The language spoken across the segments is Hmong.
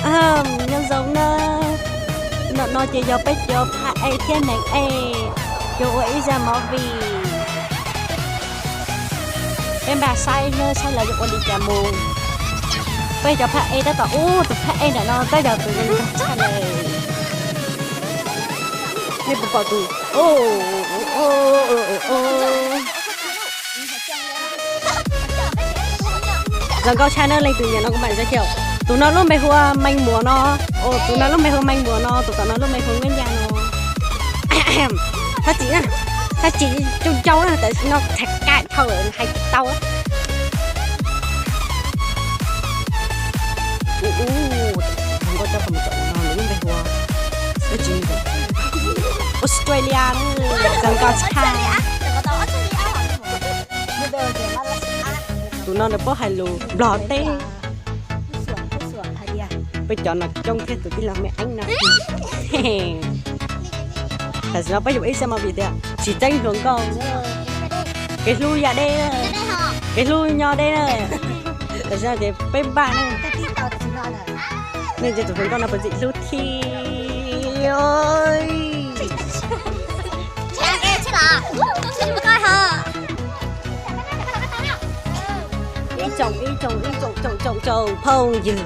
Nyob zoo na, ntawm no ces yog peb cov phaj ej thiab neeg ej, yuav ua ib zaj movie. Peb npaj saib na, saib lawv yuav ua li cas mus. Peb cov phaj ej tab tom, ub, tus phaj ej ntawm no tab yog tus zoo nkauj tshaj lawm. Nej puas pom tus, ub, ub, ub, ub, ub. Zoo nkauj tshaj na, leej twg nyiam no kuv mam zaj kiag. Tus no lub npe hu ua Meej Muas no. Tus no lub npe hu ua Meej Muas no, tus tom no lub npe hu ua Nkaj Nya no. Thaj Tsim na, Thaj Tsim coob coob na, tam sim no tham kam dhau lawm hais tsis tau. Ub, ub, zoo nkauj coj kuv mus tom no, nws lub npe hu ua dab tsi, Australia na, zoo nkauj tshaj. Tus no nws paub hais lus Nplog teb. Peb cov no coob thiab tus tij laug me eeb no. Tam sim no peb yuav ib zaj movie tias tsis txeeb hluas nkauj, kev hlub ya deb, kev hlub nyob deb na. Tam sim no ces peb npaj na, nej ntsia tus hluas nkauj no puas ntxim hlub thiab. Ib tsoom, ib tsoom, ib tsoom, tsoom, tsoom, tsoom phooj ywg.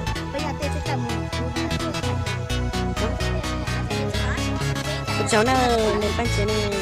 Ua tsaug na, nej pab tsev ne.